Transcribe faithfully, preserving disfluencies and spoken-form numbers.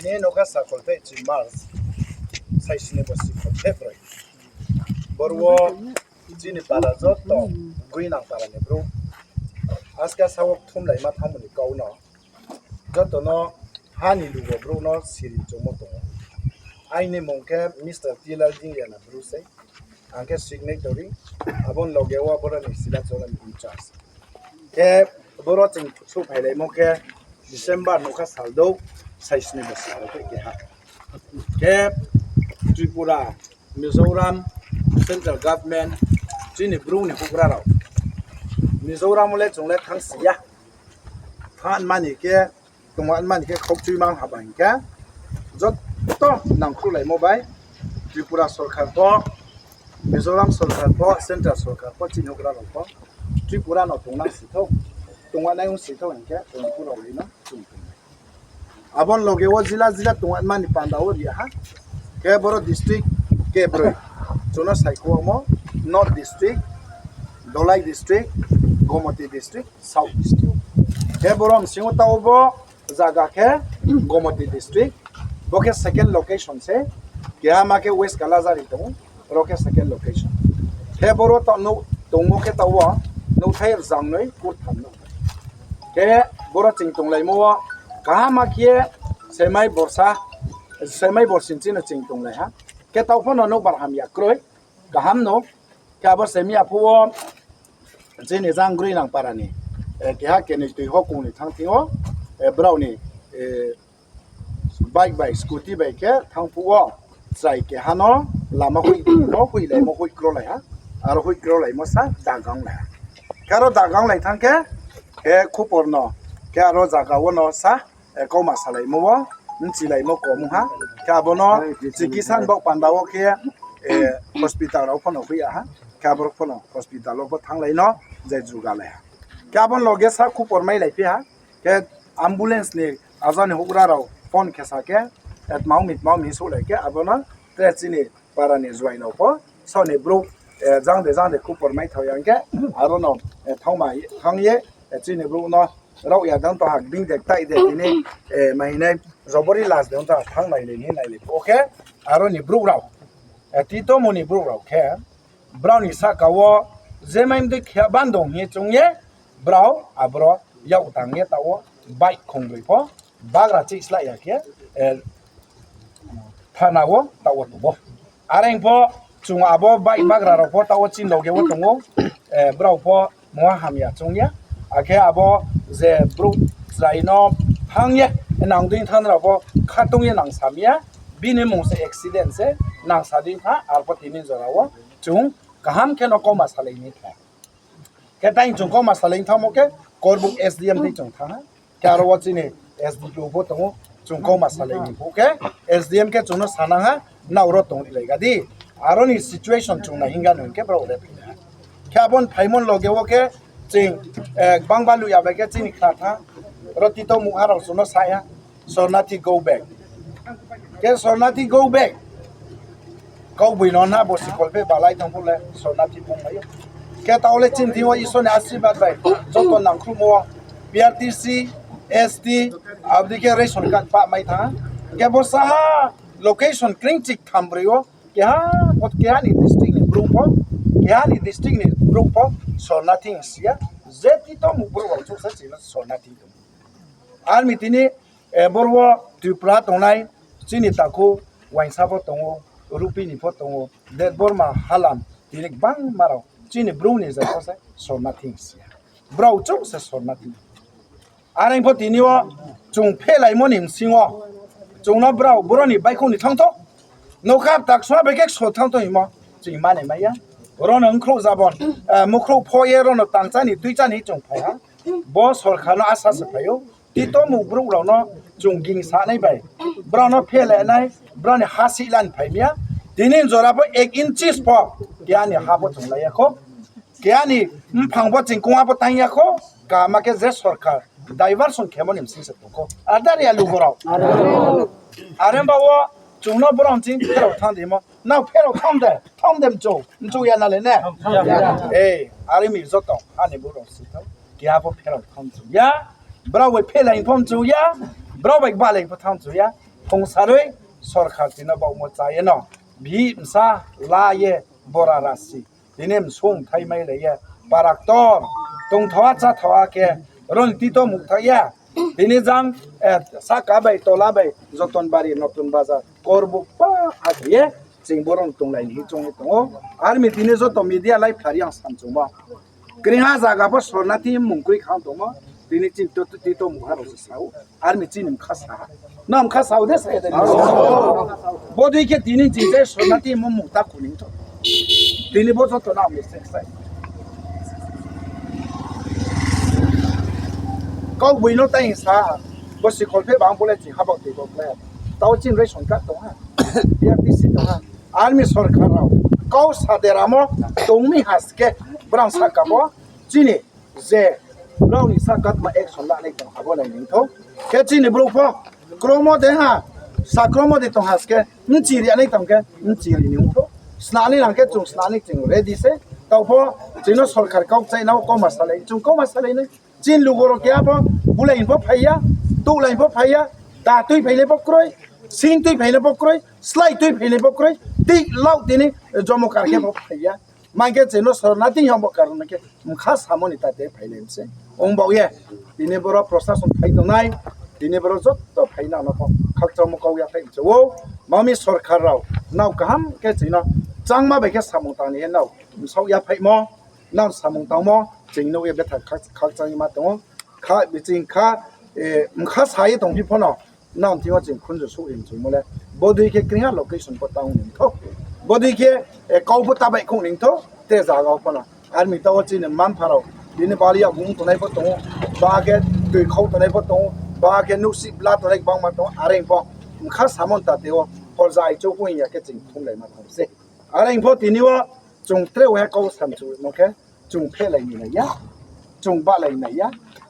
Tini nokha sakol tei chi March, saisini bo sikol tei broi. Boro wo chini para joto, Guinang para ni brouh. Aska sao kthumlaima thangmo ni kau no, joto no ha ni lugo brouh no siri choungmo tongo. Aini mung khe Mister T Lal Dingyana bru sei. Ang khe signatory, abo ni loge wo boro ni Silachar ni in charge. Khe boro ching souhphailaimo khe December nokha sal dou, saisni bo sal rao khe keha. Khe Tripura, Mizoram, central government, chini bru ni houhgra rao. Mizoram wo le chung le thanngsi ya. Thanng mani khe, tongma mani khe khaukchui mang haba hing khe, joto nangkhruhlaimo bai, Tripura sorkar pho, Mizoram sorkar pho, central sorkar pho, chini houhgra rao pho, Tripura no tongnang si thou, tongma nai ong si thou hing khe, tongphu rao ri no chung tong. Abo ni loge wo jila jila tongma ni panda wo ri ha. Khe boro district kebroi. Chung no saikhuomo, North district, Dholai district, Gomati district, South district. Khe boro bsing wo taoh bo zaga khe Gomati district. Bo khe second location se. Keha ma khe West Kalajhari tong ou. Aro khe second location. Khe boro tongmo khe taoh wo nouhthai rzangnoi kurtham no. Khe boro ching tonglaimo wo kaham ma khe semai borsa, semai borsi chini ching tonglai ha. Khe taoh pho no nouhbar hamya kroi, kaham no. Khe abo semi ya phuh wo chini jang Groinang para ni, keha kenoi tui hokung ni thanng thing yo, brao ni bike bai, scooty bai khe thanng phuh wo chrai keha no lama hoih, hoihlaimo hoih krolai ha, aro hoih krolaimo sa daganglai ha. Khe aro daganglai thanng khe, khe khupor no, khe aro zaga wo no sa, kauma salaimo wo, bchilaimo kom ong ha. Khe abo no chikisa ni baoh panda wo khe, hospital rao pho no hoih ya ha. Khe abo pho no hospital wo pho thannglai no, je jugalai ha. Khe abo ni loge sa khupor mailaiphi ha. Khe ambulance ni aja ni houhgra rao phone khe sa khe, tma ong mi, tma ong mi souhlai khe, abo no tre chini para ni juai rao pho, saoh ni brouh, jang de jang de khupor maithao ya hing khe, aro no, thanngma, thanng ye, chini brouh no, raoh ya dang to ha, bing de ktai de tini, ma hing nai, jobori last de ong to ha, thanng nailai ni nailai phuh khe, aro ni brouh rao, tito mung ni brouh rao khe, brao ni sahka wo, je mai mdei khe bandong hing ye choung ye, brao aboro yak tang ye taoh wo bike khongbroi pho bagra chih slái ya khe, thana wo taoh wo tong ou. Are ong pho chung abo bike bagra rao pho taoh wo chini loge wo tong ou, brao pho mungha hamya choung ya. Akhe abo je brouh chrai no thanng ye, nang dei thanng rao pho khatong ye nang sam ya, bini mung se accident se, nang sa dei tha, arpho tini jora wo chung kaham khe no kauma salai ni tha. Khe tai chung kauma salai thanngmo khe, Korbuk S D M dei chung thanng ha. Khe aro wo chini S D P O pho tong ou, chung kauma salai ni phuh khe, S D M khe chung no sanang ha, nrao ro tongrilai ga di. Aro ni situation chung nai hing ga no hing khe brao le phai ha. Khe abo ni phaimo ni loge wo khe, ching, gbang balu ya bai khe chini khna tha, ro tito mungha rao chung no sa ya, Sornathi go back. Khe Sornathi go back. Kaugboino na bo sikol phe balai thanng phuh le Sornathi bung mai ou. Khe taoh le chini thing yo Isor ni asirbad bai joto nangkhruhmo wo P R T C, S T, abo dei khe ration card pah mai thanng ha. Khe bo saha location kring chiktham broi wo keha, keha ni district ni brouh pho, keha ni district ni brouh pho Sornathi si ya, je tito mung brouh rao chouh se chini Sornathi tong. Army tini, boro wo Tripura tongnai, chini takhu, uaingsa pho tong ou, Rupi ni pho tong ou, Debbarma, Halam, tini gbangma rao, chini brouh ni je pho se Sornathi si ya. Brao chouh se Sornathi. Are pho tini wo chung phelaimo ni bsing wo, chung no brao boro ni baihkhouh ni thanng thou, nokha taksua bai khe kso thanng thou hingmo, ching mani mai ya. Ro no bkhrouh jabon, mukhrouh pho ye ro no tangcha ni tuicha ni chung phai ha. Bo sorkar no asa se phai ou. Tito mung brouh rao no chung gingsa nai bai, brao no phela nai, brao ni ha sihla ni phai mi ya. Tini jora pho ek inches pho keha ni ha pho chung lai ya khou. Keha ni mphang pho ching kong ha pho tang ya khou. Kaham khe je sorkar diversion khemo ni bsing se tong khou. Adar ya lugo rao. Are ba wo chung no brao ching pherao thanng di mo. Nrao pherao thanng de, thanng de mchu, mchu ya na le ne? Are mi joto, ani brouh rao si thou. Keha pho pherao thanng mchu ya, brao bai phelai pho mchu ya, brao bai balai pho thanng mchu ya. Phung sarui sorkar tini baohmo cha ye no, bihih bsa la ye bora rasi. Tini msung thai mailai ye, para ktor, tongthao ha cháthao ha khe, ron tito muhtha ya. Tini jang, sahka bai, tola bai, Joton Bari, Notun Bazar, Korbuk pa ha khe ye, ching boro no tonglai ni hing choung ye tong ou. Army tini joto media lai phlari ang samchungmo. Kringha zaga pho sorna tini mmung kroi khang tongmo. Tini chini to, tito muha rao se sa ou. Army chini mkha sa ha. Nang mkha sa ou de sa ya de. Bodei khe tini ching je sorna tini mmung ta kuning tho. Tini bo joto nang mistake sai. Kau boi no tai sa, bo sikhol phe bang bo le ching habak tei bo khlai. Tao chini ration card tong ha, B R T C tong ha. Army sorkar rao kau sa deramo tong mi ha se khe, brang sahka bo chini je brao ni sahka tma action lanai tong abo nai ningthou. Khe chini brouh pho kromo de ha, sa kromo de tong ha se khe, bchi ri nai tong khe bchi ri ni ongthou. Snanai nang khe chung snanai chung ready se. Tao pho chini sorkar kau kchaina wo kauma salai, chung kauma salai nai. Chini lugo rao keha pho bulai pho phai ya, touhlai pho phai ya, da tui phainai pho kroi, sing tui phainai pho kroi, slái tui phainai pho kroi, tih lau tini jomo kar khe pho phai ya. Mang khe chini sorna tini yong bo karon khe mkha samo ni tate phailai se. Ong baoh ye, tini boro prosason phai tongnai, tini boro joto phai nang no pho khakchangmo kau ya phai mchu ou. Mami sorkar rao nrao kaham khe chini no changma bai khe samung tang ni ye nrao msaoh ya phaimo, nrao samung tangmo ching nuh ye betha khak-, khakchang ye ma tong ou. Kha biching kha, mkha sa ye tongphi pho no, nrao thing yo ching khunju souh ri mchumo le. Bodei khe kringha location pho tang ningthou. Bodei khe, kau pho ta baihkhouh ningthou, te zaga pho no. Army tao wo chini mma-mpha rao, bini bali ya bung tongnai pho tong ou, ba khe tui khau tongnai pho tong ou, ba khe nuhsih bla tongnai gbangma tong ou, are pho mkha samo ni tate wo, horja aichouh pho hing ya khe ching thumlai ma tong se. Are pho tini wo chung tre uhe kau samchumo khe, chung phehlai ni nai ya, chung bahlai ni nai ya.